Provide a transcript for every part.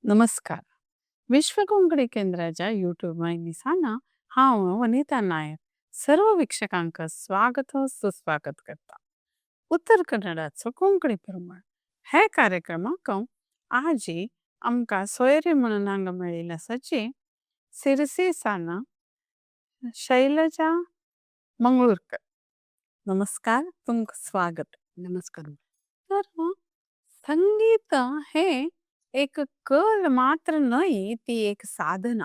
नमस्कार. विश्व कोंकणी केंद्राच्या यूट्यूब वाहिनीसान हांव वनिता नायक सर्व वीक्षकांक स्वागत सुस्वागत करता। उत्तर कन्नडाचो कोंकणी परमळ हे कार्यक्रमाक आजी आमका सोयरी म्हुणून हांगा मेळिल्ली आसाची सिरसी सान शैलजा मंगलूरकर। नमस्कार, तुमका स्वागत। नमस्कार। तर संगीत हे एक कल मात्र न्हय ती एक साधना,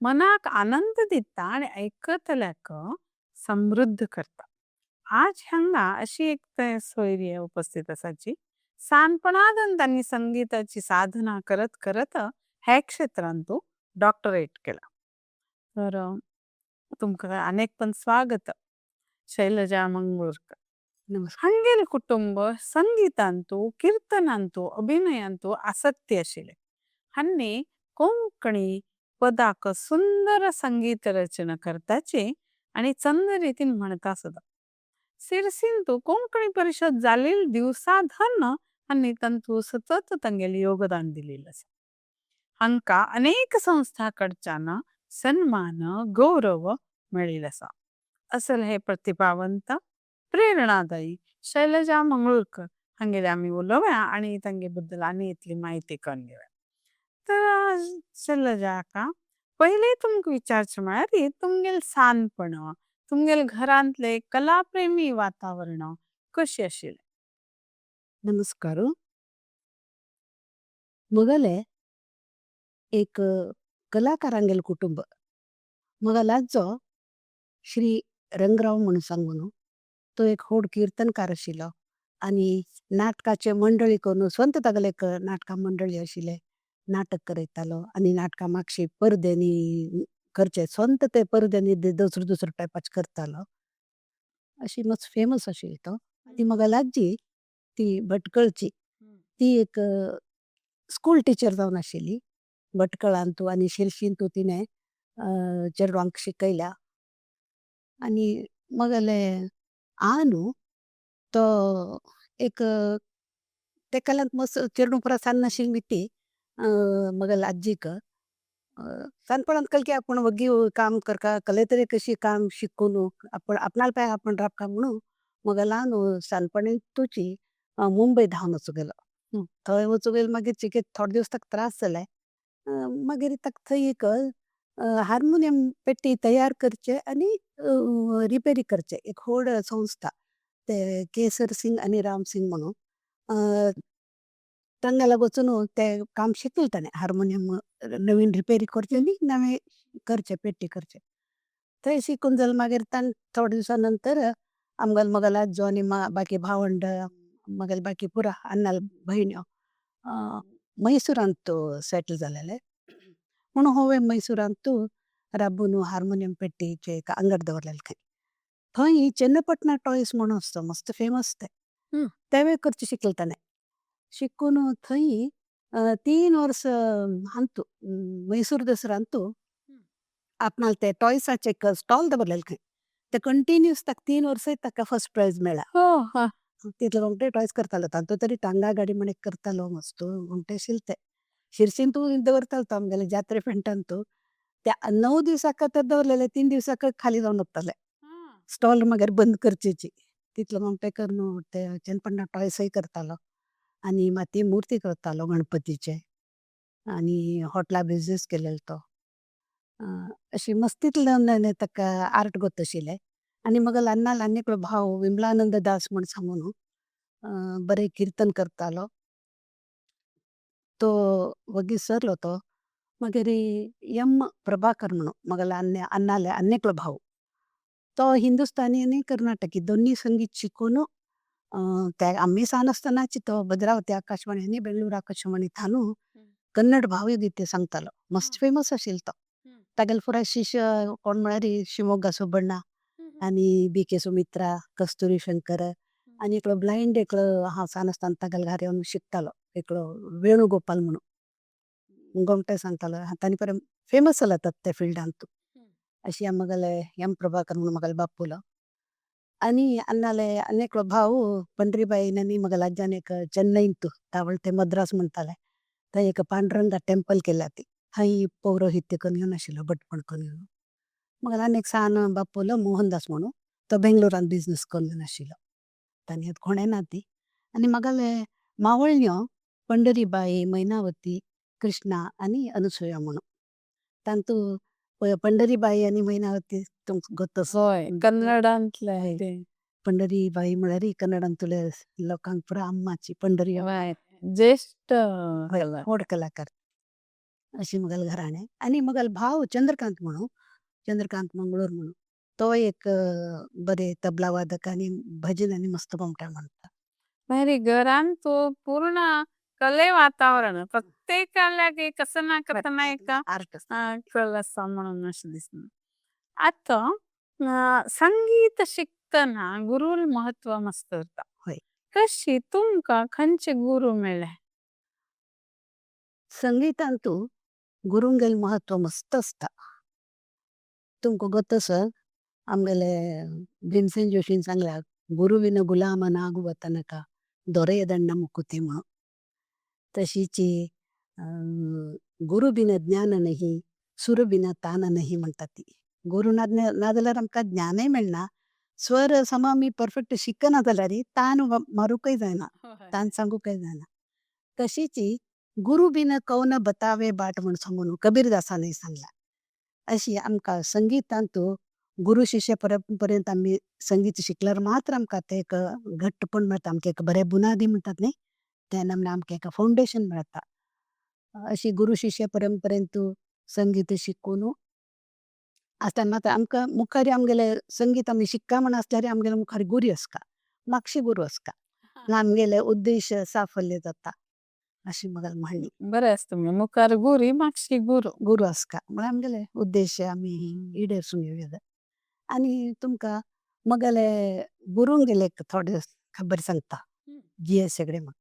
मनाक आनंद दीता आनी ऐकटल्याक समृद्ध करता। आज हांगा अशी एक सोयरी उपस्थित आसाची साणपणादून ताणी संगीताची साधना करत करत हे क्षेत्रांतु डॉक्टरेट केला। तर तुमका अनेक पण स्वागत शैलजा मंगलूरकर। नमस्कार। हांगेले कुटुंब संगीतांतु, कीर्तनांतु, अभिनयांतु आसक्ति अशिले। हांनी कोंकणी पदाक सुंदर संगीत रचना करताची आनी चंद रीतीन म्हणता सुद्धा। सिरसिंतु कोंकणी परिषद जालेल दिवसाधन हांनी तंतु सतत तंगेले योगदान दिलेला। हांका अनेक संस्था कडच्यान सन्मान, गौरव मेळिला। असल हे प्रतिभावंत, प्रेरणादायी शैलजा मंगलूरकर हांगेले आमी उलोव्या आनी तंगे बद्दल आनी इतली माहिती करून घेव्या। तर शैलजा अक्का, पहले तुमका विचारचे म्हळ्यार तुमगेले साणपण, तुमगेले घरांतले कलाप्रेमी वातावरण कशी अशिले? नमस्कार। मगले एक कलाकारांगेले कुटुंब, मगला आजो श्री रंगराव म्हणून सांगून तो एक होड कीर्तनकार अशिलो आनी नाटकाचे मंडळी करून स्वंत तागेले एक नाटका मंडळी अशिले, नाटक करयतालो आनी नाटकां मागशी परद्यांनी करचे, स्वंत ते परद्यांनी दुसरो दुसरो टायपाचे करतालो, अशी मस्त फेमस आशिल्ली तो। ती मगला आजी ती भटकळची, ती एक स्कूल टीचर जावन आशिल्ली भटकळांतू आनी शिरशींतू तिणें चेडवांक शिकयल्या। आनी मगले आनू तो एक तेका लागून मस्त चेडूं पुरा सान आशिल्ली ती मगले आजीक सानपणांत कल की आपण वग्गी काम करका कले तरी कशी काम शिकून आपण आपणाला पाय आपण राबका म्हणून मगला आनू सानपणी तुची मुंबय धांवन वचूं गेलो। थंय वचूं गेलो मागीर चिके थोडे दिवस ताका त्रास जाले, मागीर ताका थंय एक हार्मोनियम पेटी तयार करचे आनी रिपेरी करचे एक व्हड संस्था ते केसर सिंग आनी राम सिंग म्हणून तांकां वचून ते काम शिकले ताणें, हार्मोनियम नवीन रिपेरी करचे आनी नवे करचे पेटी करचे। थंय शिकून जालें मागीर ताणें थोडे दिवसां नंतर आमगेलो मगेलो आजो आनी बाकी भावंड मगेले बाकी पुरा अन्नाल भयण्यो मैसुरांत सेटल जालेले म्हणून होवे मैसुरांतू राबून हार्मोनियम पेटीचे एक अंगड दवरलेले खंय थंय चन्नपटना टॉयज म्हणून आसता मस्त फेमस ते, तेवे करचे शिकले ताणें। शिकून थंय 3 वर्स अंतू मैसूर दसरांतू आपणाले ते टॉयसाचे एक स्टॉल दवरलेले खंय, ते कंटिन्यूस ताका 3 वर्सां ताका फर्स्ट प्रायज मेळ्ळा। तितले गोमटे टॉयस करतालो तांतू तरी टांगा गाडी म्हण एक करतालो मस्त गोमटे आशिल्ले ते। शिरसींतू दवरतालो तो आमगेले जात्रे फेंटांतू त्या 9 दिवसाक तर दवरलेले, 3 दिवसाक खाली जावन वताले स्टॉल मागीर बंद करचेची। तितलो गोमटे करून ते चेनपन्ना टॉयसय करतालो आनी माती मूर्ती करतालो गणपतीचे आनी हॉटला बिजनेस केलेलो तो। अशी मस्तीतल्यान ताका आर्ट गोत आशिल्लें। आनी मगेलो अन्नाल आनी एकलो भाव विमलानंद दास म्हण सांगून बरें कीर्तन करतालो, तो वगी सरलो तो। मागीर एम प्रभाकर म्हणून मगेलो अन्नाले आनी एकलो भाव, तो हिंदुस्तानी आनी कर्नाटकी दोन्ही संगीत शिकून ते आमी सान आसतनाची तो भद्रावती आकाशवाणी आनी बेंगळूर आकाशवाणी थानू कन्नड भावगीते सांगतालो, मस्त फेमस आशिल्लो तो। तागेले पुराय शिष्य कोण म्हळ्यार शिवमोग्गा सुब्बण्णा आनी बी के सुमित्रा, कस्तुरी शंकर आनी एकलो ब्लायंड एकलो आहा सान आसतना तागेले घरा येवन शिकतालो एकलो वेणुगोपाल म्हणून गोमटे सांगतालो, तांणी पर्यंत फेमस जाला त्या फिल्डांत। अशी मगेले एम प्रभाकर म्हणून मगेले बापूलो। आनी अन्नाले आनी एकलो भाव पंडरीबाईन आनी मगेले आज्यान एक चेन्नईंत तावळ ते मद्रास म्हणटाले थंय एक पांडुरंगा टेंपल केला ती थंय पौरोहित्य करून घेवन आशिल्लो भटपण करून घेवन. मगेर आनी एक सान बापोलो मोहनदास म्हणून तो बेंगलोरान बिजनस करून घेवन आशिल्लो. तांणी कोणें ना ती. आनी मगेले मावळण्यो पंढरीबाई, मैनावती, कृष्णा आनी अनुसुया म्हणून. तांतू पंढरीबाई आनी मैनावती तुमकां गोत आसा. हय, कन्नडांतले ते. पंढरीबाई म्हळ्यार कन्नडांतले लोकांक पुरा अम्माची पंढरी. हय, ज्येश्ठ व्हड कलाकार अशी म्हगेलें घराणें. आनी म्हगेलो भाव चंद्रकांत म्हणून, चंद्रकांत मंगळूर म्हणून, तो एक बरे तबला वादक आनी भजन आनी मस्त म्हणटा म्हणटा. मागीर घरान तूं पूर्ण कले वातावरण प्रत्येकाल्याक एक कसं ना कसं ना एक आर्ट कल आसा म्हणून अशें दिसना. आतां संगीत शिकतना गुरुल महत्व मस्त उरता. हय. तशी तुमका खंयचे गुरु मेळे? संगीतांतु गुरुंगेल महत्व मस्त असता. तुमकां गोत आसा आमगेले भीमसेन जोशीन सांगला गुरुविन गुलाम नागुव तनक दोरेयदण्ण मुकुती म्हणून. तशीची गुरु बिन ज्ञान नहीं सुर बिन तान नहीं म्हणटा ती. गुरु ना जाल्यार आमकां ज्ञानय मेळना, स्वर सम आमी परफेक्ट शिकना जाल्यार तान मारूंकय जायना, तान सांगूकय जायना. तशीच गुरु बिन कौन बतावे बाट म्हूण सांगून कबीरदासानय सांगलां. अशी आमकां संगितांतु गुरू शिश्य परंपरेंत आमी संगीत शिकल्यार मात्र आमकां तें एक घट्टपण मेळटा, आमचें एक बरें बुनादी म्हणटात न्ही, तेन्ना आमकां एक फावंडेशन मेळटा. अशी गुरू शिश्य परंपरेंत संगीत शिकून आसतना मात्र आमकां मुखार आमगेलें संगीत आमी शिक्का म्हण आसल्यार आमगेले मुखार गुरू आसता, मागशी गुरू आसता, आमगेले उद्देश साफल्य जाता अशी म्हगेली म्हणणी. बरें आसता, मुखार गुरी मागशी गुरू. गुरू आसता म्हळ्यार आमगेले उद्देश आमी इडेसून घेवया. आनी तुमकां म्हगेले गुरूंगेले थोडे खबर सांगता. जी एस हेगडे म्हूण.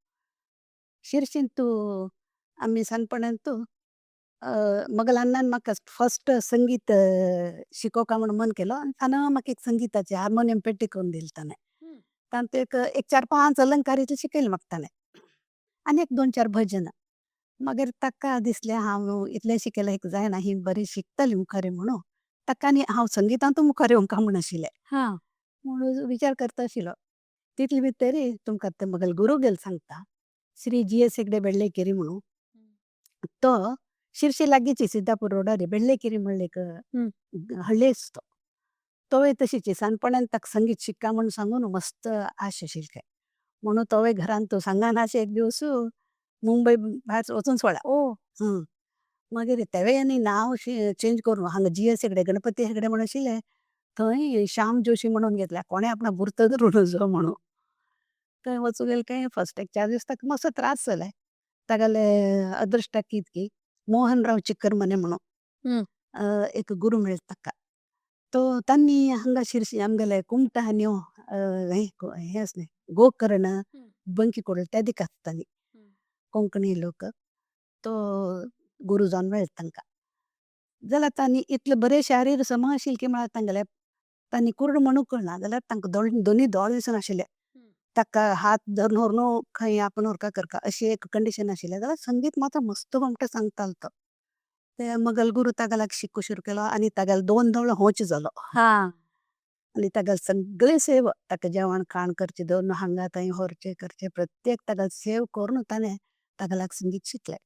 शिरशिंतू आमी सानपणांतू म्हगेल्या अण्णान म्हाका फर्स्ट संगीत शिकोवका म्हूण मन केलो आनी ताणें म्हाका एक संगिताचें हार्मोनियम पेटी करून दिली ताणें. तांतू एक एक चार पांच अलंकार इतलें शिकयलें म्हाका ताणें आनी एक दोन चार भजनां. मागीर ताका दिसलें हांव इतलें शिकयलें एक जायना ही बरी शिकतली मुखार म्हणून ताका आनी हांव संगितांतूय मुखार येवंक म्हूण आशिल्लें म्हणून विचार करता आशिल्लो. तितले भितर तुमकां आतां म्हगेलो गुरू गेलो सांगता, श्री जी एस हेगडे बेळ्ळेकेरी म्हणून. तो शिरशी लागींच सिद्धापूर रोडार बेळ्ळेकेरी म्हणलें एक हळ्ळी आसा तो. तोवूय तशीच सानपणांत ताका संगीत शिक्का म्हूण सांगून मस्त आश आशिल्ली खंय. म्हणून तोवूय घरांत सांगना एक दिवस मुंबय भायर वचून सोडला. मागीर तेवें आनी नांव चेंज करून हांगा जी एस हेगडे गणपती हेगडे म्हूण आशिल्ले थंय श्याम जोशी म्हणून घेतल्या कोणें आपणाक बुर्त धरूं नजो म्हणून. थंय वचूंक गेले काय फर्स्ट एक चार दीस ताका मातसो त्रास जाले. तागेले अदृश्टाक कित मोहनराव चिक्करमने म्हणून एक गुरू मेळ्ळो ताका. तो तांणी हांगा शिरशी आमगेले कुमटा आनी हें आसा न्ही गोकर्ण बंकी कोडल त्या दिका आसताली कोंकणी लोक. तो गुरू जावन मेळ्ळो तांकां. जाल्यार तांणी इतलें बरें शारीर सम आशिल्लें की म्हळ्यार तांगेलें तांणी कुर्ड म्हणूंक कळना जाल्यार तांकां दोनूय दोळे दिसनाशिल्ले. ताका हात धरून व्हरून खंय आपूण व्हरका करका अशी एक कंडिशन आशिल्लें. जाल्यार संगीत मात्र मस्त म्हणटा सांगतालो तो. ते म्हगेलो गुरू ताका लागीं शिकूंक सुरू केलो आनी तागेलो दोन दोळो होच जालो. आनी तागेले सगळे सेवा ताका जेवण खाण करचें धरून हांगा थंय व्हरचें करचें प्रत्येक ताका सेव करून ताणें ताका लागीं संगीत शिकलें.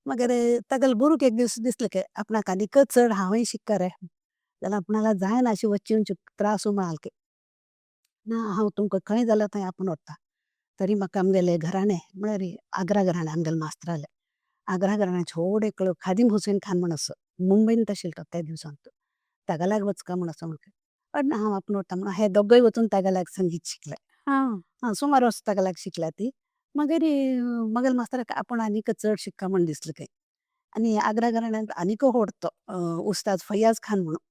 मागीर तागेले गुरूक एक दीस दिसलें की आपणाक आनीकच चड हांवूय शिकता रे जाल्यार आपणाक जायना अशें वच्चें वच्चें त्रास म्हळां ना हांव तुमकां खंय जाल्यार थंय आपूण व्हरता. तरी म्हाका आमगेलें घराणें म्हळ्यार आग्रा घराणें आमगेलें मास्तरालें. आग्रा घराण्याचो व्हड एकलो खादीम हुसेन खान म्हूण आसा मुंबयंत आशिल्लो तो त्या दिवसांत. ताका लागीं वचका म्हूण आसा म्हण हांव आपूण व्हरता म्हणून हे दोगूय वचून ताका लागीं संगीत शिकले. सुमार वर्सां ताका लागीं शिकल्या ती. मागीर म्हगेल्या मास्तराक आपूण आनीक चड शिक्का म्हूण दिसलें खंय. आनी आग्रा घराण्यांत आनीक व्हड तो उस्ताद फैयाज खान म्हणून.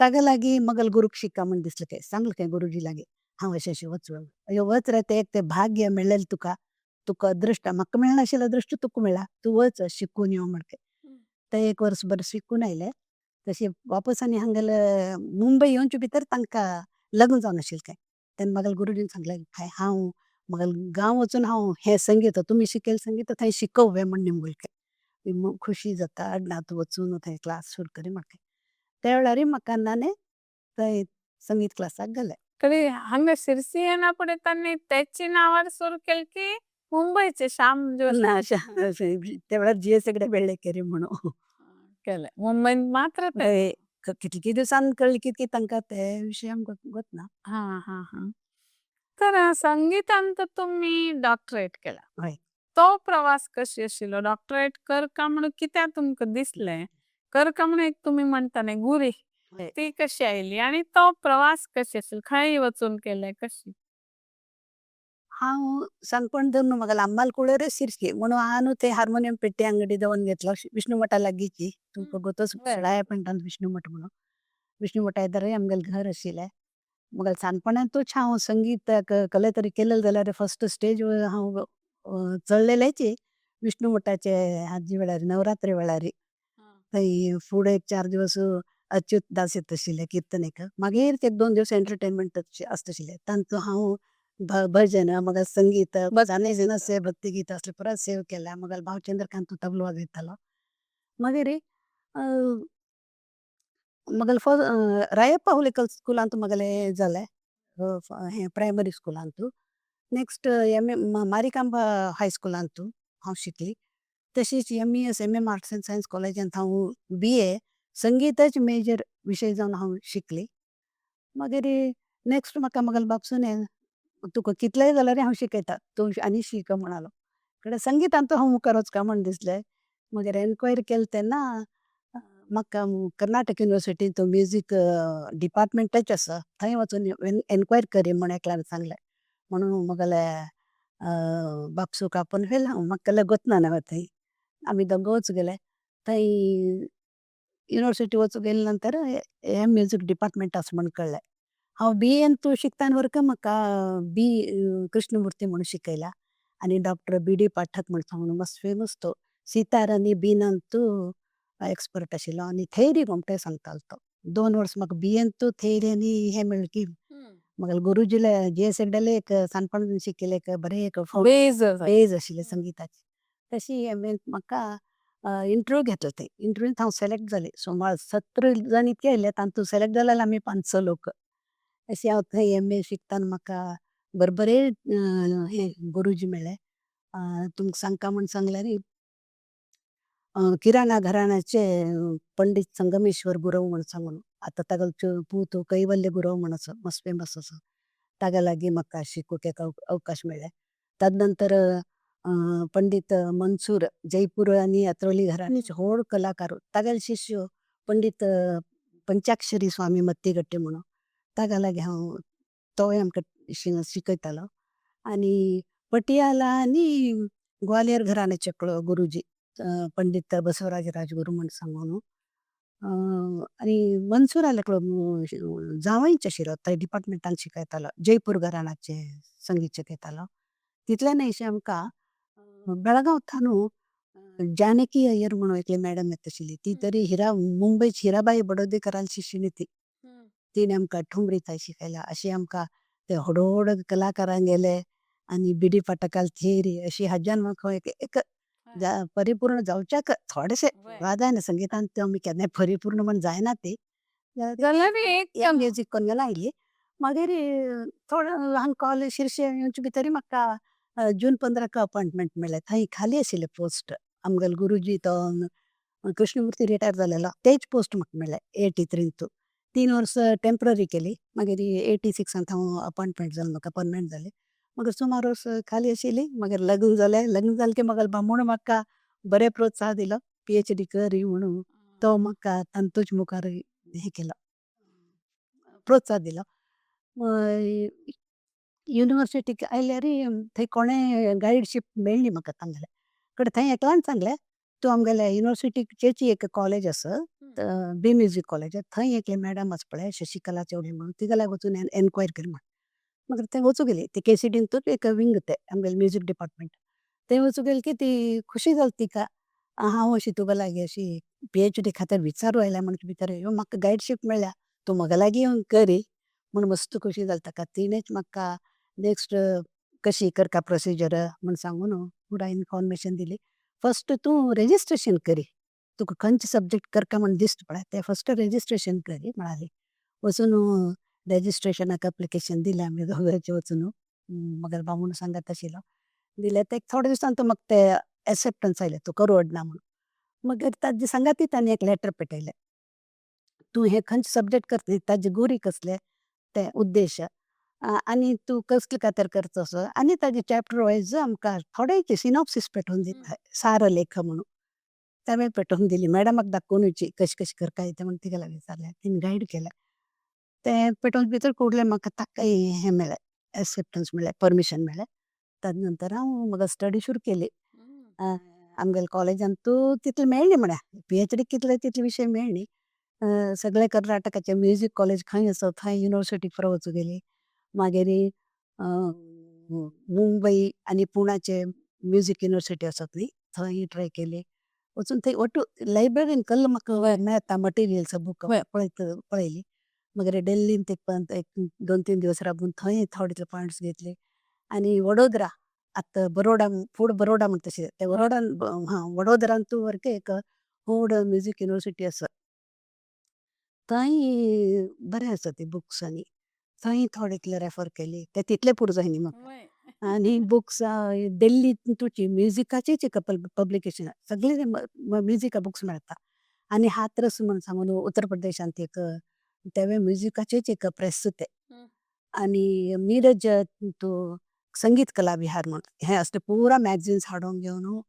ताका लागीं म्हगेल्या गुरूक शिक्का म्हूण दिसलें खंय. सांगलें खंय गुरुजी लागीं हांव अशें अशें वच अयो वच रे तें एक तें भाग्य मेळ्ळेलें तुका, तुका अदृश्ट म्हाका मेळनाशिल्लें अदृश्ट तुका मेळ्ळां, तूं वच शिकून यो म्हणलें. ते एक वर्स बरें शिकून आयले. तशें वापस आनी हांगेले मुंबय येवचे भितर तांकां लग्न जावन आशिल्लें खंय. तेन्ना म्हगेल्या गुरुजीन सांगलें हांव म्हगेल्या गांव वचून हांव हें संगीत तुमी शिकयल्लें संगीत थंय शिकोवं म्हूण निमगीलें खंय. खुशी जाता आडनाथ वचून थंय क्लास सुरू करी म्हाका त्या वेळार म्हाका नाने थंय संगीत क्लासाक घाले. तरी हांगा शिरसी येना फुडें तांणी त्याची नांवार सुरू केली की मुंबयचे श्याम जोशी ना त्या वेळार जी एस हेगडे वेळ्ळेकेरी म्हणून केले मुंबईत मात्र ते हय, कितके दिवसान कळ्ळें की तांकां ते विशय आमकां गोत ना. हा हा हा. तर संगीतांत तुम्ही डॉक्टरेट केला. हय. तो प्रवास कशी आशिल्लो? डॉक्टरेट कर का म्हणून कित्याक तुमकां दिसले कर का म्हणून एक तुम्ही म्हणता न्ही गुरी हय. ती कशी आयली आणि तो प्रवास कशी आशिल्लो, खंय वचून केले कशी? हांव सानपण धरून म्हाका लांबाल कुळेर शिरशी म्हणून हांव ते हार्मोनियम पेटी अंगडी दवन घेतलो विष्णू मठा लागींची तुमकां गोतच सळाय म्हणटात विष्णू मठ म्हणून. विष्णू मठा येदरय आमगेलें घर आशिल्लें. म्हगेलें सानपणांतूच हांव संगीत कले तरी केलें जाल्यार फर्स्ट स्टेज हांव चडलेलेची विष्णू मठाचे हाजे वेळार नवरात्री वेळार. थंय फुडें एक 4 दिवस अच्युत दास येत आशिल्ले किर्तनेक, मागीर ते 2 दिवस एंटरटेनमेंट आसता आशिल्लें. तांचो हांव भजन मगीर संगीत जाने भक्तिगीत असले पुरा सेव केल्या. मगेल भाव चंद्रकांत तबलो वाजयतालो. मागीर मगेल रायप्पा हुलिकल स्कुलांत मगेलें हें जालें, हें प्रायमरी स्कुलांत. नेक्स्ट एम ए मारिकांबा हायस्कुलांत हांव शिकली. तशीच M E S M M arts and science कॉलेजांत हांव बी ए संगीताच मेजर विशय जावन हांव शिकली. मागीर नेक्स्ट म्हाका म्हगेले बापसून तुका कितलेंय जाल्यार हांव शिकयता, तूं आनी शीक म्हणालो. कडेन संगितांत हांव मुखार वचका म्हण दिसलें. मागीर एनक्वायरी केली तेन्ना म्हाका कर्नाटक युनिवर्सिटींत म्युजीक डिपार्टमेंटच आसा थंय वचून एनक्वायरी करी म्हण एकल्यान सांगलें. म्हणून म्हगेले बापसूक आपोवन व्हेलें हांव, म्हाका कसलें गोतना न्हय थंय. आमी दोगूच गेले थंय युनिवर्सिटी वचूंक गेले नंतर हें म्युजीक डिपार्टमेंट आसा म्हण कळ्ळें. हांव बी एन तूं शिकता वरक म्हाका बी कृष्णमुर्ती म्हणून शिकयला आनी डॉक्टर बी डी पाठक म्हण सांगून मस्त फेमस तो सितार आनी बिनांतू एक्सपर्ट आशिल्लो आनी थेयरी गोमटे सांगतालो तो. 2 वर्स म्हाका बी एन तूं थेयरी आनी हें मेळ्ळें की म्हगेले गुरुजीले जी एस हेगडेले एक सानपण शिकिल्लें एक बरें एक बेज बेज आशिल्लें संगिताचें. तशी एम एन म्हाका इंटरव्यू घेतलो थंय इंटरव्यूंत हांव सिलेक्ट जालें. सुमार 17 जाण इतके आयिल्ले तातूंत सिलेक्ट जाले आमी 5-6 लोक. अशें हांव थंय एम ए शिकतना म्हाका बरे बरे हे गुरुजी मेळ्ळे. तुमकां सांगता म्हूण सांगल्यार किराणा घराण्याचे पंडीत संगमेश्वर गुरव म्हूण सांगून आतां तागेलो पूत कैवल्य गुरव म्हूण आसा मस्त फेमस आसा तागे लागीं म्हाका शिकूंक एक अवकाश मेळ्ळे. तद नंतर पंडीत मनसूर जयपूर आनी अत्रौली घराण्याचे व्हड कलाकार तागेले शिश्य पंडीत पंचाक्षरी स्वामी मत्तीगट्टी म्हणून तागे लागीं हांव तोय आमकां शिकयतालो. आनी पटियाला आनी ग्वालियर घराण्याचे एकलो गुरुजी पंडीत बसवराज राजगुरू म्हूण सांगून आनी मनसूरालो एकलो जावंयच आशिल्लो थंय डिपार्टमेंटान शिकयतालो जयपूर घराण्याचें संगीत शिकयतालो. तितलें न्हय अशें आमकां बेळगांव थावन जानकी अय्यर म्हणून एकली मॅडम येता आशिल्ली ती तरी हिरा मुंबयची हिराबाई बडोदेकराली शिशिणी ती. तिणें आमकां ठुमरी थंय शिकयला. अशें आमकां ते व्हड व्हड कलाकारांगेले आनी बी डी पाठकाली थियरी अशी हाज्यान म्हाका एक परिपूर्ण जावच्याक थोडेशें जायना संगितान ते आमी केन्नाय परिपूर्ण म्हण जायना ती. जाल्यार एक म्युजीक करून आयली. मागीर थोडो हांगा कॉलेज शिरशी येवचे भितर म्हाका जून 15 अपॉयंटमेंट मेळ्ळें. थंय खाली आशिल्ले पोस्ट. आमगेलो गुरुजी तो कृष्णमुर्ती रिटायर जालेलो तेच पोस्ट म्हाका मेळ्ळें 83 3 वर्सां टेंप्ररी केली. मागीर 86 हांव अपॉयंटमेंट जालें म्हाका पर्मनंट जालें. मागीर सुमार वर्स खाली आशिल्ली. मागीर लग्न जालें. लग्न जालें की म्हगेलो बामूण म्हाका बरें प्रोत्साह दिलो पी एच डी कर म्हणून. तो म्हाका तातूंच मुखार हें केलो प्रोत्साह दिलो. युनिवर्सिटीक आयल्यार थंय कोणें गायडशीप मेळ्ळी म्हाका तांगेले कडेन थंय एकल्यान सांगलें तूं आमगेल्या युनिवर्सिटीचेच एक कॉलेज आसा बी म्युजीक कॉलेज थंय एकलें मॅडम आसा पळय शशिकला चौधरी म्हणून तिका लागीं वचून एनक्वायरी कर म्हण. मागीर थंय वचूंक गेली ती के सी डींतूच एक विंग तें आमगेलें म्युजीक डिपार्टमेंट. थंय वचूंक गेली की ती खुशी जाली तिका हांव अशी तुगे लागीं अशी पी एच डी खातीर विचारूं आयल्या म्हण भितर म्हाका गायडशीप मेळ्ळ्या तूं म्हगे लागीं येवन करी म्हूण मस्त खुशी जाली ताका. तिणेंच म्हाका नेक्स्ट कशी करता प्रोसिजर म्हूण सांगून पुराय इनफोर्मेशन दिली. फस्ट तूं रेजिस्ट्रेशन करी, तुका खंयचे सब्जेक्ट करका म्हण दिसता पळय ते फस्ट रेजिस्ट्रेशन करी म्हणाली. वचून रेजिस्ट्रेशनाक एप्लिकेशन दिलें आमी दोगांयचें वचून, मगेर बामूण सांगत आशिल्लो, दिलें ते थोडे दिसान म्हाका ते एक्सेप्टन्स आयलें तूं करूं अडना म्हणून. मगीर ताजे सांगाती तांणी एक लेटर पेटयलें, तूं हें खंयचे सब्जेक्ट करता ताजे गोरी कसले ते उद्देश आनी तूं कसले खातीर करता असो, आनी ताजे चॅप्टर वायज आमकां थोडेचे सिनॉप्सीस पेटोवन दिता सार लेख म्हणून, तें पेटोवन दिली. मॅडमाक दाखोवन कशें कशें करता तें म्हण तिका लागीं विचारलें, तिणें गायड केलें. तें पेटोवन भितर कुडलें म्हाका ताका हें मेळ्ळें, एक्सेप्टन्स मेळ्ळें, परमिशन मेळ्ळें. ताजे नंतर हांव म्हगे स्टडी सुरू केली. आमगेल्या कॉलेजांत तूं तितलें मेळ्ळें म्हळ्यार पीएचडी कितले तितले विशय मेळ्ळे. सगळे कर्नाटकाचे म्युजीक कॉलेज खंय आसा थंय युनिवर्सिटी पुरो वचूंक गेली. मागीर मुंबय आनी पुण्याचे म्युजीक युनिवर्सिटी आसात न्ही थंय ट्राय केली. वचून थंय ಒಟ್ಟು ಲೈಬ್ರरीन कल्ल म्हाका मेळता मटेरियल्स बूक पळयत पळयली. मागीर डेल्लीन एक 2-3 दिवस राबून थंय थोडे पॉयंट्स घेतले. आनी वडोदरा आतां बरोडा फूड बरोडा म्हणटा तशें ते वरोडान हां वडोदरान तूं सारकें एक व्हड म्युजीक युनिवर्सिटी आसा, थंय बरें आसा ते बुक्स आनी थंय थोडे इतले रेफर केली ते तितले पुरो जायना म्हाका. आनी बुक्स दिल्ली तुची म्युजिकाचीच एक पब्लिकेशन सगळे म्युजिका बुक्स मेळता. आनी हाथरस म्हण सांगून उत्तर प्रदेशांत एक तेवे म्युजिकाचेच एक प्रेस ते. आनी मिरज तूं संगीत कला विहार म्हण हें असले पुरा मॅगझिन्स हाडून घेवन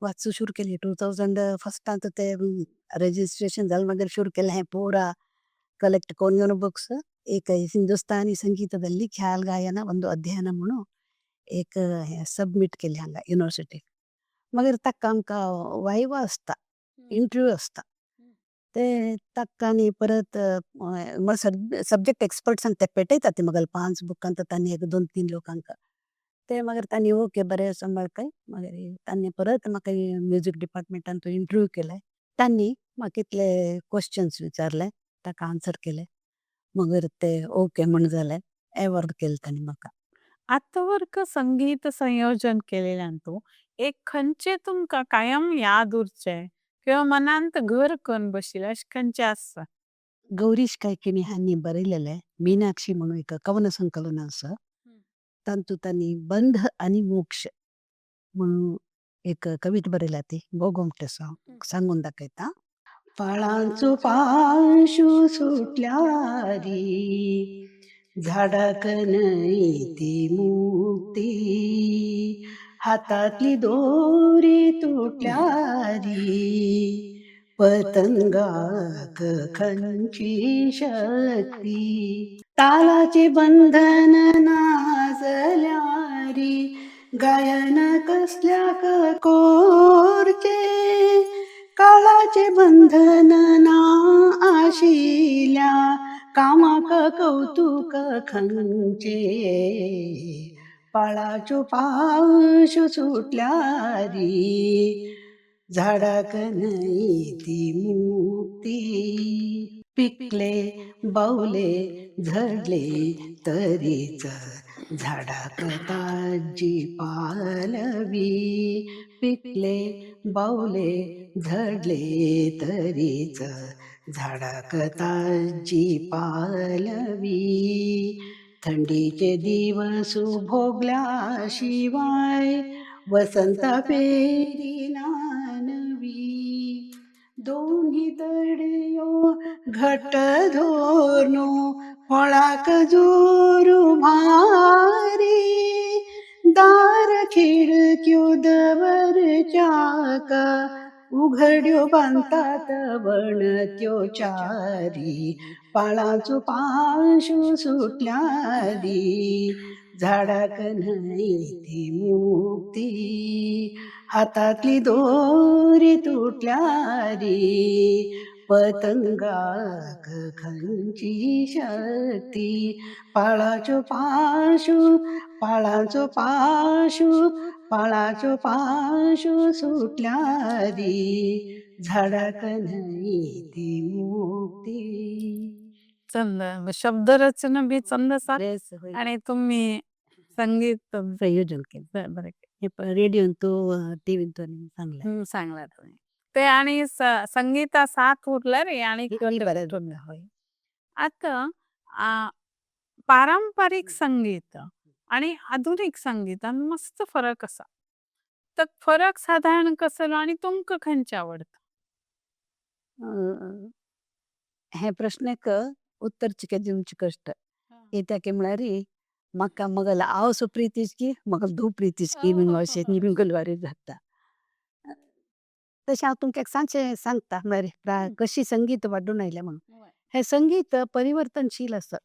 वाचूं सुरू केली. 2001 ते रेजिस्ट्रेशन जालें मागीर सुरू केलें हें पुरा ಕಲೆಕ್ಟ್ करून बुक्स. एक हिंदुस्तानी संगीतದಲ್ಲಿ ಖ್ಯಾಲ್ ಗಾಯನ ಒಂದು ಅಧ್ಯಯನ म्हणून एक हें सबमीट केलें हांगा युनिवर्सिटीक. मागीर ताका आमकां वायवा आसता, इंटरव्यू आसता, ते ताका आनी परत सब्जेक्ट एक्सपर्ट्सांक ते पेटयतात ते म्हगेले 5 बुकां तांणी एक 2-3 लोकांक ते मागीर तांणी ओके बरें आसा म्हळें. मागीर तांणी परत म्हाका म्युजीक डिपार्टमेंटान तो इंटरव्यू केले. तांणी म्हाका इतले क्वेश्चन्स विचारले, ताका आन्सर केले. मगीर ते ओके म्हण जालें, एवॉर्ड केले तांणी म्हाका. आतांवरक संगीत संयोजन केलेल्यांतू एक खंयचे तुमकां कायम याद उरचे किंवा मनांत घर करून बशिल्ले अशें खंयचे आसा? गौरीश कायकिणी हांणी बरयलेलें मीनाक्षी म्हणून एक कवन संकलन आसा, तातूंत तांणी बंध आनी मोक्ष म्हणून एक कविता बरयल्या, ती गोगोमटे सांगून दाखयता. पाळांचो पांशु सुटल्यारी झाडाक न्हय ती मुक्ती, हातांतली दोरी तुटल्यारी पतंगाक खंयची शक्ती, तालाचे बंधन नासल्यारी गायन कसल्याक कोरचे, काळाचे बंधन ना आशिल्या कामाक कौतुक खंयचे, पाळाचो पावस सुटल्यारी झाडाक न्हय ती मुक्ती, पिकले बावले झडले तरीच झाडाक ताजी पालवी, पिकले बावले झडले तरीच झाडाक ताजी पालवी, थंडीचे दिवस भोगल्याशिवाय वसंत फेरी नानवी, दोन्ही तडयो घट धोरनो फळाक जोरू भारी, दार खिडक्यो दवरच्याक उघड्यो बांदतात वणत्यो चारी, पाळाचो पांशु सुटल्यारी झाडाक न्हय ती मुक्ती, हातांतली दोरी तुटल्यारी पतंगाक खंयची शक्ती, पाळाचो पांशु पाळाचो पांशु पाळाचो पांशु सुटल्यारी झाडाक न्हय ती मुक्ती. चंद शब्दरचना बी चंद आसा आणि तुम्ही संगीत संयोजन केलें. बरें. हे पळय रेडियोंतु टीव्हींतु सांगलें. सांगला तुम्ही ते आणि संगीता साथ उरला रे आणि बरें हय. आता पारंपरिक संगीत आणि आधुनिक संगीतान मस्त फरक असा, तर फरक साधारण कसलो आणि तुमका खंयचे आवडता? हे प्रश्नेक उत्तर चिके दिवचे कष्ट कित्याक म्हळ्यार म्हाका मगल आवसो प्रितीचकी मगल धूव प्रितीचकी बीन अशें निमगलवारी जाता. तशें हांव तुमकां एक सांगचें सांगता म्हळ्यार कशी संगीत वाडून आयलें म्हणून. हें संगीत परिवर्तनशील आसा,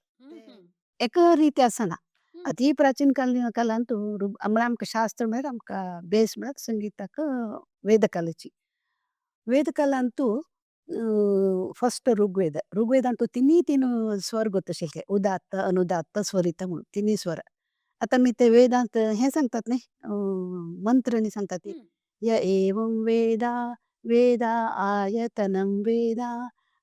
एक रिती आसना. अति प्राचीन कालांत म्हळ्यार आमकां शास्त्र म्हळ्यार आमकां बेस म्हळ्यार संगीताक वेदकालाची. वेदकालांतु फस्ट ऋग्वेद, ऋग्वेदांतु तिनूय तीन स्वर गोत आशिल्ले, उदात्त अनुदात्त स्वरित म्हणून तिनूय स्वर. आतां आमी ते वेदांत हें सांगतात न्ही, मंत्र सांगतात ती य एवं वेदा वेदा आयतनं वेदा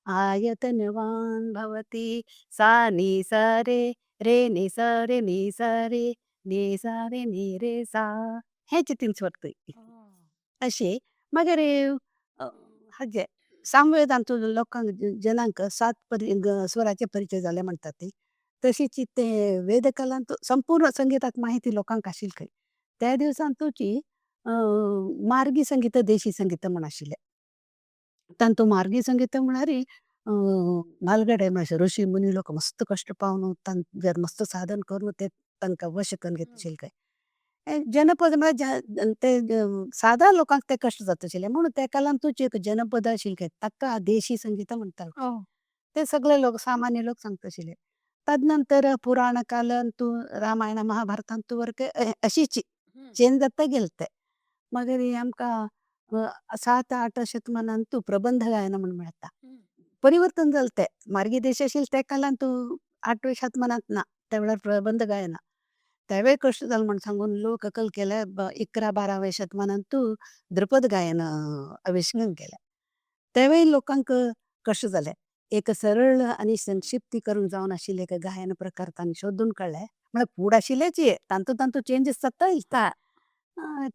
आयतनवान भवति सा नी सा रे रे नी सा रे नी सा रे नी सा रे नी रे सा, हेचे तीन स्वर थंय अशें. मागीर हाजे सामवेदांतु लोकांक जनांक सात स्वराचे परिचय जाले म्हणटात ती तशीच ते वेदकालांत संपूर्ण संगीताक माहिती लोकांक आशिल्ली खंय. त्या दिवसांतुची मार्गी संगीत देशी संगीत म्हूण आशिल्लें. तातूंत मार्गी संगीत म्हळ्यार म्हालगडे ऋषी मुनी लोक मस्त कश्ट पावन तांचेर मस्त साधन करून ते तांकां वश करून घेता आशिल्ले खंय. जनपद म्हळ्यार ते सादा लोकांक ते कश्ट जाता आशिल्ले म्हणून तेका लागून एक जनपद आशिल्ले खंय ताका देशी संगीत म्हणटाले. ते सगळे लोक सामान्य लोक सांगता आशिल्ले. तद नंतर पुराण कालांतु रामायण महाभारतांतु वरक अशीच चेंज जाता गेले ते. मागीर आमकां 7-8 शतमानांतु प्रबंध गायन म्हूण मेळटा. परिवर्तन जालें तें मार्गी देश आशिल्ले त्या कालांतु 8व्या शतमानांत ना त्या वेळार प्रबंध गायन तेवेळ कश्ट जालें म्हूण सांगून लोक अकल केले 11-12व्या शतमानांतु ध्रुपद गायन आविश्कार केलें. तेवेळ लोकांक कश्ट जालें. एक सरळ आनी संक्षिप्तीकरण जावन आशिल्लें एक गायन प्रकार तांणी शोधून काडले म्हळ्यार फुडें आशिल्लेच तातूंत तातूंत चेंजीस जाता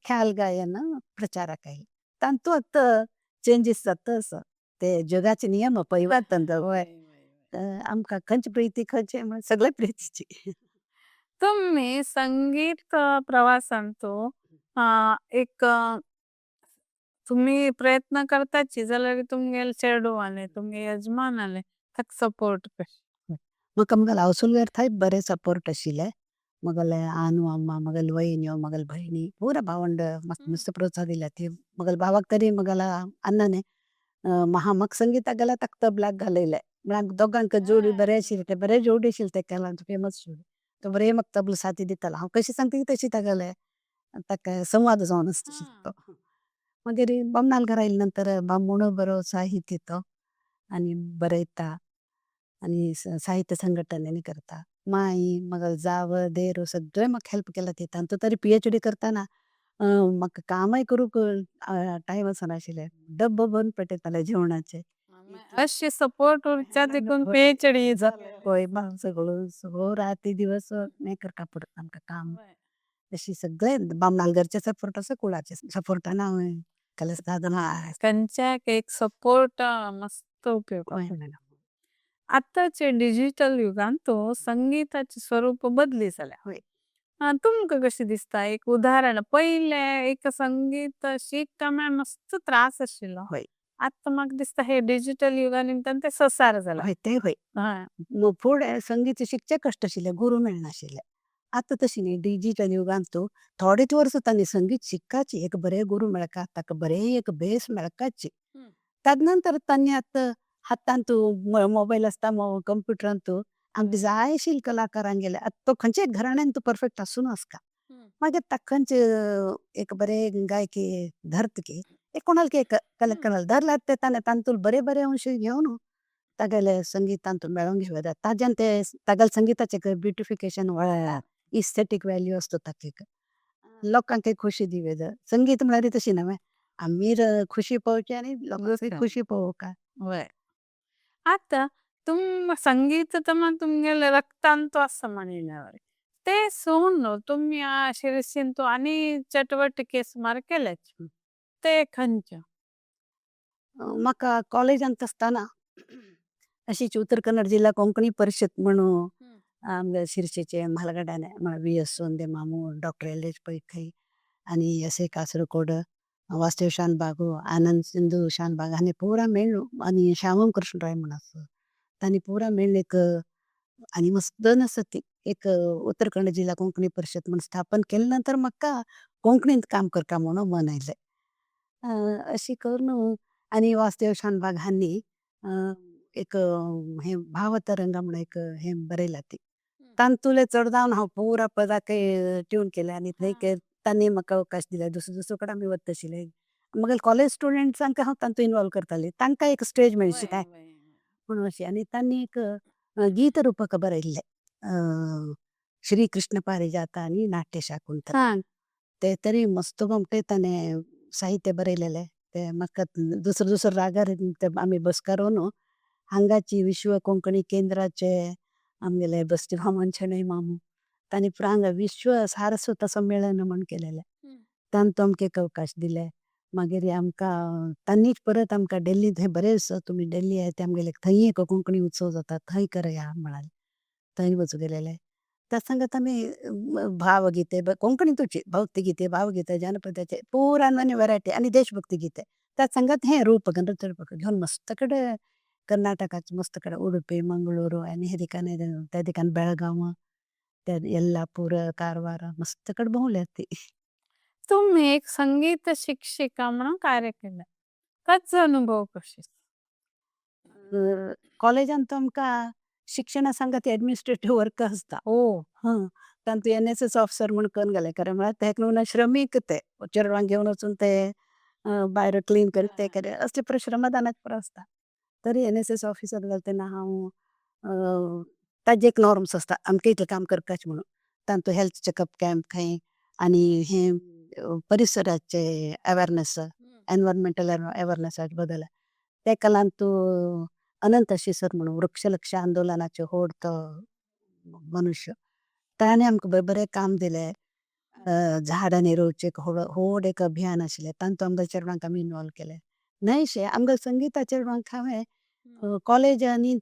ख्याल गायन प्रचाराक आयलें. तातूंत आतां चेंजीस जाता आसा ते जगाचे नियम परिवर्तन जावप आमकां खंयची प्रिती खंयचे म्हळ्यार सगळे प्रितीची. तुम्ही संगीत प्रवासांतु एक तुम्ही प्रयत्न करताची जाल्यार तुमगेले चेडू आले तुमगे यजमान आले ताका सपोर्ट कशें? म्हाका मगेले आवसुलगेर थंय बरें सपोर्ट आशिल्लें. मगेले आनु अम्मा मगेले वयन्यो मगेले भयणी पुरा भावंड म्हाका मस्त प्रोत्साहन दिलें. ती मगेले भावाक तरी मगेले अण्णाने महा म्हाका संगीताक घाला ताका तबलाक घालयलें. म्हळ्यार दोगांक जोडी बरें आशिल्लें तें बरें जोडी आशिल्लें तेका लागून फेमस जोडी. तो बरें म्हाका तबला साथी दितालो हांव कशें सांगता तशी तागेलें ताका संवाद जावन आसता तो. मागीर बामणाल्या घरा आयले नंतर बामणूय बरो साहित्य तो आनी बरयता आनी साहित्य संघटन करता. माई मगेले जाव देर सगळे म्हाका हेल्प केला तांचो तरी PhD करतना म्हाका कामय करूंक टायम आसनाशिल्लें. डब्बो भरून पेटयतालें जेवणाचें. अशें सपोर्ट उरच्या देखून PhD जालें. हय सगळो सगळो राती दिवस हें करता पडटा आमकां काम. अशें सगळें बामणाल्या घरचे सपोर्ट आसा कुळारचे सपोर्टान हांवें केलें साधना. खंयच्याक एक सपोर्ट मस्त उपयोग. आतांचे डिजिटल युगांतु संगीताचे स्वरूप बदली जाल्या. तुमका कशी दिसता एक उदाहरण पहिले एक संगीत शिकता म्हळ्यार मस्त त्रास आशिल्लो. आतां म्हाका दिसता हे डिजिटल युगा निमतान ते ससार जाला. हय ते हय. फुडें संगीत शिकचें कश्ट आशिल्लें गुरू मेळनाशिल्ले. आतां तशें न्ही डिजिटल युगांतु थोडेच वर्सां तांणी संगीत शिकपाची एक बरें गुरू मेळका ताका बरें एक बेस मेळकाची. तद नंतर तांणी आतां हातांत मोबायल आसता कंप्युटरांतु आमकां जाय आशिल्ले कलाकारांगेले आतां तो खंयच्याय घराण्यांत परफेक्ट आसूं नासता. मागीर ताका खंयचे एक बरें गायकी धरतकीर एक कोणाक एक कलाकाराक धरल्यार ते ताणें तातूंत बरे बरे अंश घेवन तागेले संगितांत मेळोवन घेवं येता. ताज्यान ते तागेले संगिताचें ब्युटिफिकेशन इस्थेटीक वेल्यू आसता ताका एक लोकांक एक खोशी दिवं येता. संगीत म्हळ्यार तशी न्हय आमी खुशी पळोवची आनी लोकांक खुशी पळोवंक. वय. आतां तुम संगीत तर तुमगेले रक्तांतु आसा म्हणल्यार। ते सोडून तुमी शिरसींतू आनी चटवटिके सुमार केल्याच ते खंयचे? म्हाका कॉलेजांत आसतना अशीच उत्तर कन्नड जिल्हा कोंकणी परिषद म्हणून आमगे शिरसीचे म्हालगड्याने म्हळ्यार वी एस सोंदे मामू, डॉक्टर एल एच पै खंय आनी एस ए कासरकोड, वासुदेव शानभाग, आनंद सिंधू शानभाग हांणी पुरा मेळ्ळू आनी श्यामम कृष्ण राय म्हूण आसा तांणी पुरा मेळ्ळें एक आनी मस्त आसा ती एक उत्तर कन्नड जिल्हा कोंकणी परिषद म्हूण स्थापन केले नंतर म्हाका कोंकणींत काम करता म्हणून मन आयलें. अशी करून आनी वासुदेव शानभाग हांणी एक हें भावतरंग म्हूण एक हें बरयलां ती तांतुले चड जावन हांव पुरा पदाक ट्यून केलें आनी थंय तांणी म्हाका अवकाश दिले. दुसरे दुसरे कडेन आमी वता आशिल्ले. मगेर कॉलेज स्टुडंट्सांक हांव तातूंत इनवॉल्व करतालें, तांकां एक स्टेज मेळशी काय म्हणून अशें. आनी तांणी एक गीत रुपक बरयल्लें श्री कृष्ण पारिजात आनी नाट्य शाकुंतल, ते तरी मस्त गोमटे ताणें साहित्य बरयलेलें. ते म्हाका दुसरे दुसरे रागार ते आमी बसका रोवन हांगाची विश्व कोंकणी केंद्राचे आमगेले बस्ती वामन शणै मामू तांणी पुरा हांगा विश्व सारस्वत संमेलन म्हूण केलेलें, तांतूत आमकां एक अवकाश दिले. मागीर आमकां तांणीच परत आमकां दिल्ली थंय बरें आसा तुमी दिल्ली आहाय ते आमगेले थंय एक कोंकणी उत्सव जाता थंय करया म्हळाले, थंय वचूं गेलेले. त्या सांगात आमी भावगीते कोंकणीतूच भक्तिगीते भावगीते जानपदाचे पुरा आनी वरायटी आनी देशभक्ती गीते त्या सांगात हें रूपक नृत्य रूपक घेवन मस्त कडेन कर्नाटकाचे मस्त कडेन उडुपी मंगळूर आनी हे ठिकाणी त्या ठिकाणी बेळगांव त्या येल्लापूर कारवार मस्त कडेन भोंवल्या ती. तुम्ही एक संगीत शिक्षिका म्हणून कार्य केलें, ताचो अनुभव कशें? कॉलेजांत आमकां शिक्षणा सांगात एडमिनिस्ट्रेटीव वर्क आसता. हं, तांतूं एन एस एस ऑफिसर म्हूण करून गेले खरें म्हळ्यार ते न्हू श्रमीक ते चेडवांक घेवन वचून ते भायर क्लीन करीत ते करे असले पुरो श्रमदानाक पुरो आसता. तरी एन एस एस ऑफिसर जालें तेन्ना हांव ताजे एक नॉर्म्स आसता आमकां इतलें काम करपाचें म्हणून, तांतूं हेल्थ चॅकअप कॅम्प खंय आनी हें परिसराचे अवेरनेस एनवायरमेंटल अवेरनेसा बद्दल तेका लागून तूं अनंत सर म्हणून वृक्षलक्ष आंदोलनाचे व्हड तो मनुष्य, ताणें आमकां बरें काम दिलें. झाडांनी रोवचें एक व्हड एक अभियान आशिल्लें, तातूंत आमकां चेडवांक आमी इनवॉल्व केलें. न्हय शें आमकां संगिता चेडवांक हांवें कॉलेज आनी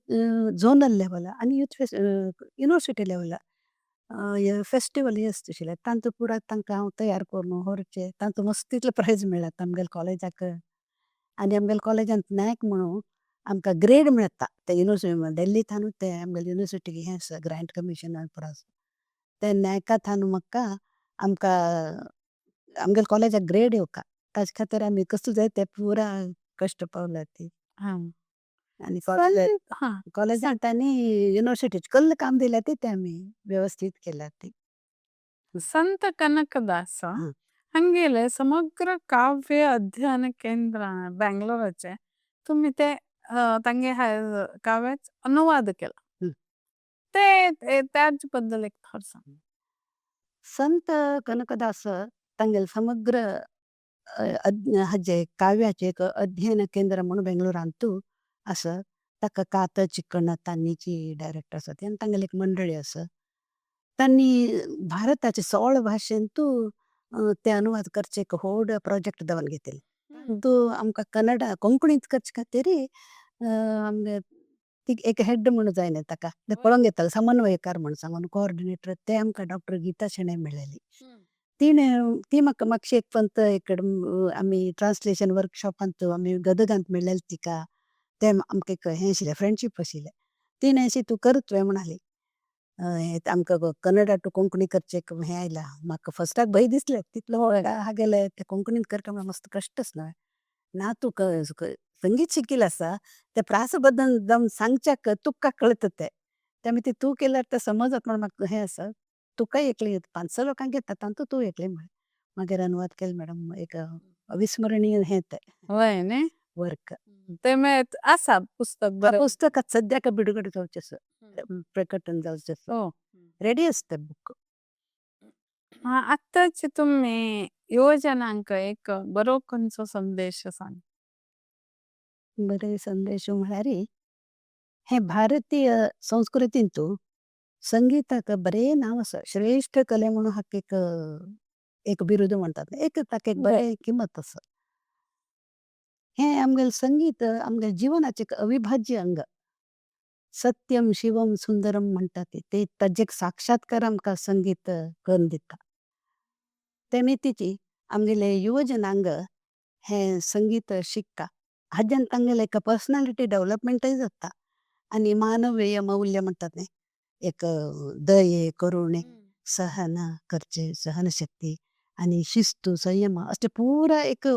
झोनल लेवल आनी यूथ युनिवर्सिटी लेवलार फेस्टिवल हें आसता आशिल्लें तातूंत पुरा तांकां हांव तयार करून व्हरचें, तातूंत मस्त इतले प्रायज मेळ्ळात आमगेल्या कॉलेजाक. आनी आमगेल्या कॉलेजांत नॅक म्हणून आमकां ग्रेड मेळटा ते युनिवर्सिटी दिल्ली थावन ते आमगेले युनिवर्सिटी हें आसा ग्रांट कमिशन पुरो आसा ते नॅका थावन म्हाका आमकां आमगेल्या कॉलेजाक ग्रेड येवका ताजे खातीर आमी कसले जाय ते पुरा कश्ट पावल्या ती. आनी कॉलेजांत आनी युनिवर्सिटीचें कसलें काम दिलें ते आमी वेवस्थीत केल्या ती. संत कनकदास हांगेले समग्र काव्य अध्ययन केंद्र बेंगलोराचे तुम्ही ते तांगे काव्याच अनुवाद केला ते त्याच बद्दल एक थोडं सांग. संत कनकदास तांगेले समग्र हाजे काव्याचे एक अध्ययन केंद्र म्हणून बेंगलोरांतू आसा, ताका कात चिकण तांणीची डायरेक्टर आसा ती आनी तांगेली एक मंडळी आसा. तांणी भारताचे 16 भाशेंतू ते अनुवाद करचे एक व्हड प्रोजेक्ट दवन घेतिल्लें. तूं आमकां कन्नडा कोंकणींत करचे खातीर आमगे ती एक हेड म्हूण जाय न्ही ताका ते पळोवंक घेताले समन्वयकार म्हूण सांगून कोऑर्डिनेटर ते आमकां डॉक्टर गीता शेणै मेळ्ळेली. तिणें ती म्हाका मातशी एक पंत एक आमी ट्रांसलेशन वर्कशॉपांत आमी गदगांत मेळ्ळेली तिका, तें आमकां एक हें आशिल्लें फ्रेंडशीप आशिल्लें. तिणें अशें तूं कर तुवें म्हणाली आमकां कन्नडा टू कोंकणी करचें हें आयलां. म्हाका फस्टाक भंय दिसलें तितलो गेले ते कोंकणींत करता म्हळ्यार मस्त कश्टच न्हय ना. तूं संगीत शिकिल्लें आसा ते प्रासबद्दल जावन सांगच्याक तुका कळटा तें, ते मागीर तूं केल्यार तें समजत म्हण म्हाका हें आसा. तुकाय एकलें 5-6 लोकांक घेता तातूंत तूं एकलें म्हळें. मागीर अनुवाद केलो मॅडम, एक अविस्मरणीय हें तें वय न्ही वर्क ते मागीर आसा पुस्तक बरें पुस्तक सद्याक बिडगड जावचें आसा, प्रकटन जावचें आसा, रेडी आसा तें बूक. आतांच तुमी युवजनांक एक बरो खंयचो संदेश सांग. बरे संदेश म्हळ्यार हे भारतीय संस्कृतींतू संगीताक बरें नांव आसा, श्रेश्ठ कले म्हणून हाका एक एक बिरुद म्हणटात, एक ताका एक बरें किंमत आसा. हें आमगेलें संगीत आमगेल्या जिवनाचें एक अविभाज्य अंग. सत्यम शिवम सुंदरम म्हणटा ते ताजें साक्षात्कार आमकां संगीत करून दिता. ते नितीची आमगेले युवजनांग हें संगीत शिकता. हाज्यान तांगेलें एक पर्सनॅलिटी डॅवलपमेंटय जाता आनी मानवीय मौल्य म्हणटात न्ही, एक दये करुणे सहन करचें, सहनशक्ती आनी शिस्तू संयम असले पुरा एक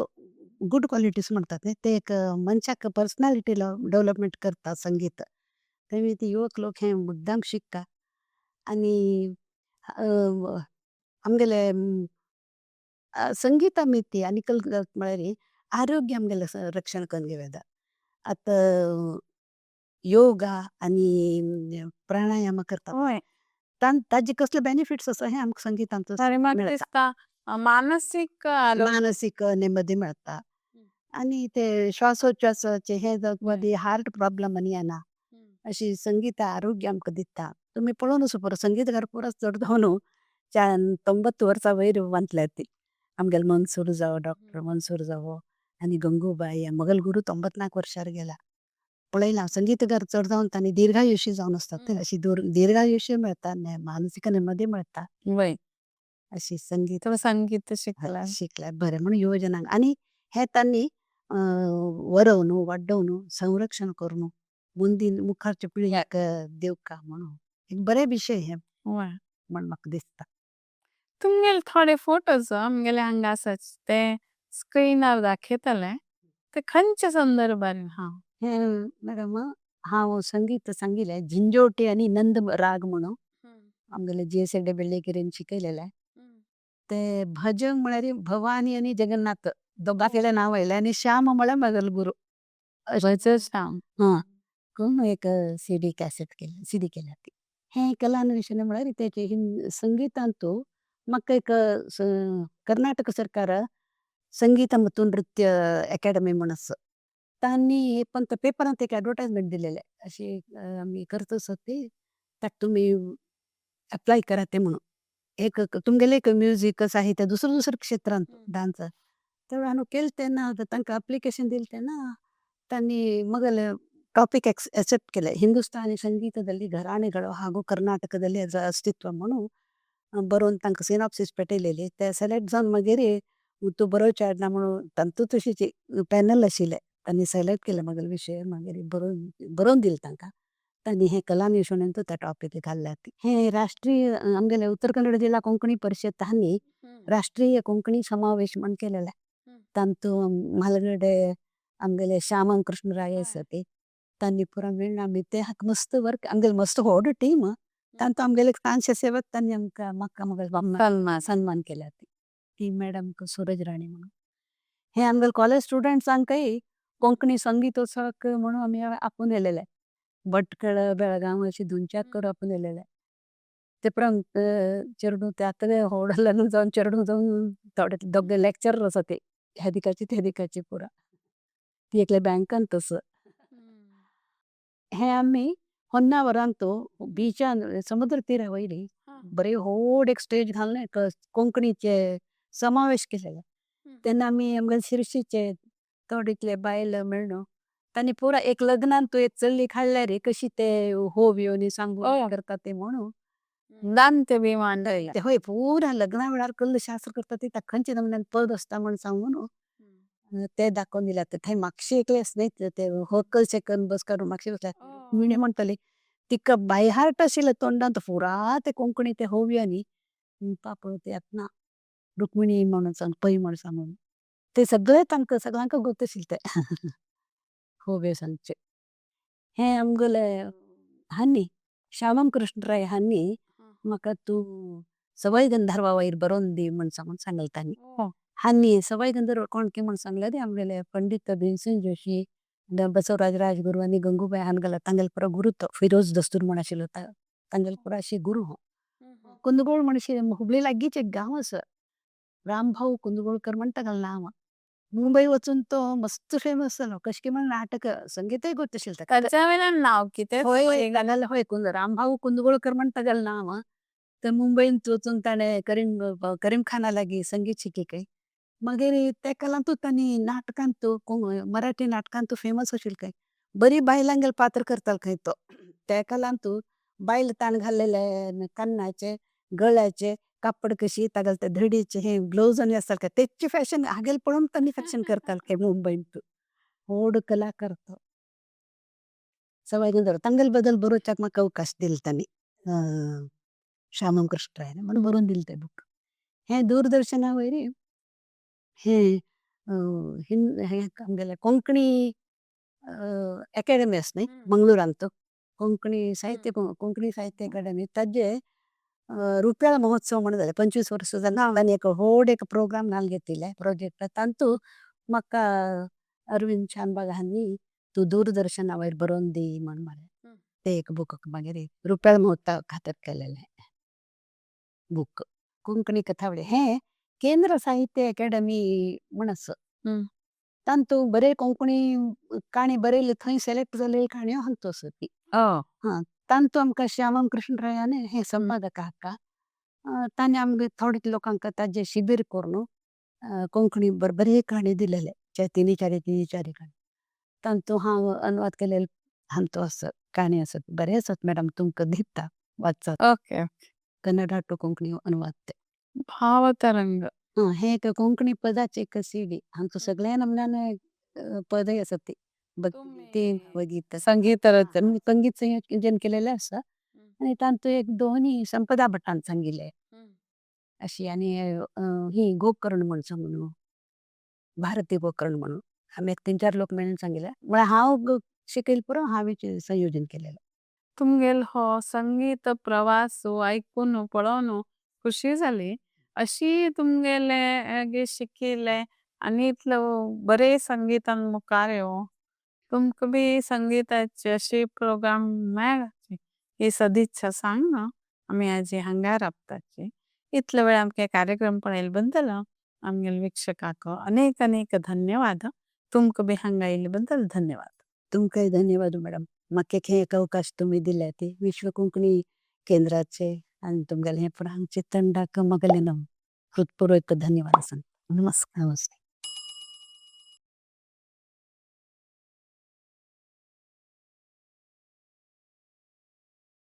गूड क्वॉलिटीज म्हणटात न्ही, ते एक मनशाक पर्सनॅलिटी डॅवलपमेंट करता संगीत. तेमी ती युवक लोक हें मुद्दाम शिकता आनी आमगेले संगीता मिती आनी कल म्हळ्यार आरोग्य आमगेलें रक्षण करून घेवं. आतां योगा आनी प्राणायाम करतात ताजे कसले बेनिफिट्स आसा हें आमकां संगीतांत म्हाका दिसता मानसीक मानसीक नेमदी मेळटा आनी ते श्वासोच्छ्वासाचे हे मदीं हार्ट प्रॉब्लम आनी येना. अशी संगीत आरोग्य आमकां दिता. तुमी पळोवन सुपर संगीतकार पुरो चड जावन 90 वर्सां वयर वांचल्यात ती. आमगेलो मनसूर जावं, डॉक्टर मनसूर जावं आनी गंगूबाई, म्हगेलो गुरू 94 वर्सार गेला. पळयलां संगीतकार चड जावन तांणी दीर्घायुशी जावन आसतात, अशी दीर्घायुश्य मेळटा, मानसीक नेमदी मेळटा. अशी संगीत संगीत शिकला शिकल्यार बरें म्हणून युवजनांक आनी हें तांणी वरोवन वाडोवन संरक्षण करून मुंदीन मुखारच्या पिळग्याक दिवका म्हणून एक बरे विशय हे म्हण म्हाका दिसता. तुमगेले थोडे फोटोज आमगेले हांगा आसाच ते स्क्रीनार दाखयतले, ते खंयच्या संदर्भार? हा हे मॅडम, हांव संगीत सांगिल्लें झिंजोटी आनी नंद राग म्हणून आमगेले जी एस हेगडे बेळ्ळेकेरीन शिकयलेलें. ते भजन म्हळ्यार भवानी आनी जगन्नाथ दोगांतलें नांव आयलें आनी श्याम म्हळ्यार म्हगेलो गुरू. भजन श्याम हां करून एक सी डी कॅसेट केली, सी डी केल्या ती. हें कलान्वेषण म्हळ्यार तेचे संगीतांतू म्हाका एक कर्नाटक सरकार संगीत ಮತ್ತು नृत्य अकॅडमी म्हूण आसा, तांणी पण पेपरांत एक एडवर्टायजमेंट दिलेलें, अशी आमी करता आसा ती ताका तुमी अप्लाय करात ते म्हणून. एक तुमगेलें एक म्युजीक साहित्य दुसरे दुसरे क्षेत्रांत डान्स ते हांवें केलें तेन्ना तांकां अप्लिकेशन दिलें तेन्ना तांणी म्हगेलें टॉपीक एक्सेप्ट केलें, हिंदुस्तानी संगीतದಲ್ಲಿ घराणेಗಳು ಹಾಗೂ ಕರ್ನಾಟಕದಲ್ಲಿ ಅದರ ಅಸ್ತಿತ್ವ म्हणून बरोवन तांकां सिनॉप्सीस पेटयलेली. ते सिलेक्ट जावन मागीर तूं बरोवचें हाडना म्हणून तांतूत तशीच पॅनल आशिल्लें, तांणी सिलेक्ट केलें म्हगेलो विशय, मागीर बरोवन बरोवन दिलें तांकां. तांणी हें कलान्वेषण त्या टॉपीक घाल्ल्या. हें राष्ट्रीय आमगेलें उत्तर कन्नड जिल्ला कोंकणी परिशद हांणी राष्ट्रीय कोंकणी समावेश म्हण केलेलें. तांतूत म्हालगडे आमगेले श्यामल कृष्णराय आसा ते तांणी पुरा मेळून आमी ते हाका मस्त वर्क आमगेलें मस्त व्हड टीम, तांतूत आमगेले तांचे सेवक तांणी आमकां म्हाका म्हगेलो सन्मान केल्या. ती मॅडम सूरज राणी म्हणून. हे आमगेले कॉलेज स्टुडंट्सांकय कोंकणी संगीतोत्सवाक म्हणून आमी आपोवन येयलेले. भटकळ बेळगांव अशें दोन चार कडेन आपोवन येयलेले. ते उपरांत चेडूं ते आतां व्हड लग्न जावन चेडूं जावन थोडे दोगे लॅक्चरर आसा ते ह्या दिकाचे त्या दिकाचे पुरा. ती एकल्या बँकांत आसा. हें आमी होन्नावरांत बिचान समुद्र तिरा वयली बरें व्हड एक स्टेज घालून एक कोंकणीचे समावेश केलेले. तेन्ना आमी आमगे शिरशीचे थोडे बायल मेळून तांणी पुरा एक लग्नान तूं एक चल्ली काडल्यार कशी ते होवयो न्ही सांगून करता ते म्हणून दांत बी मांडयला. हय पुरा लग्ना वेळार कल्ल शास्त्र करता ते खंयचे नमुन्यान पद आसता म्हण सांगून ते दाखोवन दिल्या. थंय मातशें एकलें न्हय ते होकल सेकंड बस काडून मातशें बसल्या रुक्मिणी म्हणटली तिका बाय हार्ट आशिल्लें तोंडांत पुरा ते कोंकणी ते होवयो न्ही पापड ते आतां ना रुक्मिणी म्हणून सांग पै म्हण सांगून ते सगळे तांकां सगळ्यांक गोत आशिल्लें ते होवयो सांगचे. हें आमगेले हांणी श्यामम कृष्णराय हांणी म्हाका तूं सवाई गंधर्वा वयर बरोवन दी म्हण सांगून सांगलें तांणी. हांणी सवाई गंधर्व कोण की म्हण सांगलें आमगेले पंडित भीमसेन जोशी, बसवराज राजगुरू आनी गंगूबाई हांगेलो तांगेलो पुरो गुरू तो फिरोज दस्तूर म्हण आशिल्लो तांगेलो पुरो अशी गुरू. कुंदगोळ म्हणशी हुबळी लागींच एक गांव आसा, रामभाऊ कुंदगोळकर म्हण तागेलें नांव. मुंबय वचून तो मस्त फेमस जालो. कशें की म्हण नाटक संगीतय गोत आशिल्लें ताका. ताच्या वेल्यान नांव कितें? हय, तागेलें हय रामभाऊ कुंदगोळकर म्हण तागेलें नांव. तर मुंबयंत वचून ताणें करीम करीम खाना लागीं संगीत शिकी. मागीर तेका लागून तांणी नाटकांत, मराठी नाटकांत फेमस आशिल्लें खंय. बरी बायलांगेल पात्र करतालो खंय तो. तेका लागून बायल ताणें घाल्लेले कान्नाचे गळ्याचे कापड कशी तागेले ते धडीचे हे ब्लावज आनी आसताले काय तेची फॅशन हागेल पळोवन तांणी फॅशन करताले खंय मुंबयंत. व्हड कलाकार तो. सवाय गंधर्व तांगेले बद्दल बरोवच्याक म्हाका अवकाश दिलो तांणी, श्यामम कृष्णरायान म्हणून बरोवन दिलें तें बूक. हें दूरदर्शना वयर हें हें आमगेलें कोंकणी अकॅडमी आसा न्ही मंगळुरांत, कोंकणी साहित्य, कोंकणी साहित्य अकॅडमी, ताजे रुप्याळ महोत्सव म्हणून जालें 25 वर्सां जालें. तांणी एक व्हड एक प्रोग्राम घालून घेतिल्लें प्रोजेक्ट. तातूंत म्हाका अरविंद शानभाग हांणी तूं दूरदर्शना वयर बरोवन दी म्हण म्हणलें. तें एक बूक मागीर रुप्याळ महोत्सवा खातीर केलेलें बूक. कोंकणी कथावळी हें केंद्र साहित्य अकॅडमी म्हण आसा, तातूंत बरे कोंकणी काणी बरयले थंय सिलेक्ट जाल्ले काणयो हांतू आसा ती. हां, तातूंत आमकां श्यामम कृष्णरायान हे संपादक हाका तांणी आमगे थोडे लोकांक ताजे शिबीर करून कोंकणी बरे काणी दिलेले, तिनी चारी तिनी चारी काणी. तातूंत हांव अनुवाद केलेले हांतू आसा काणी आसात, बरे आसात मॅडम, तुमकां दिता वाचात. ओके. कन्नडा टू कोंकणी अनुवाद ते. भावतरंग. हां, हें एक कोंकणी पदाची एक सीडी. हांतू सगळ्या नमुन्यान पदय आसात ती भक्ती गीत संगीत रचना संगीत संयोजन केलेलें आसा. आनी तातूंत एक दोनी संपदा भटान सांगिल्लें अशी, आनी ही गोकर्ण म्हण सांगून, भारती गोकर्ण म्हणून आमी एक 3-4 लोक मेळून सांगिल्लें. म्हळ्यार हांव शिकयलें पुरो, हांवें संयोजन केलेलें. तुमगेलो हो संगीत प्रवास आयकून पळोवन खुशी जाली. अशी तुमगेले शिकिल्ले आनी इतलो बरे संगीतान मुखार येवो, तुमकां बी संगीताचे अशी प्रोग्राम मेळचे ही सदिच्छा सांग आमी आजी हांगा राबताची. इतले वेळ आमके कार्यक्रम पळयले बद्दल आमगेले वीक्षकांक अनेक अनेक धन्यवाद. तुमकां बी हांगा येयले बद्दल धन्यवाद. तुमकांय धन्यवाद मॅडम, म्हाका एक हे अवकाश तुमी दिले ती विश्व कोंकणी केंद्राचे आनी तुमगेले हे पण आमचे तंडाक मगले हृत्पूर्वक धन्यवाद सांगता. नमस्कार. नमस्ते.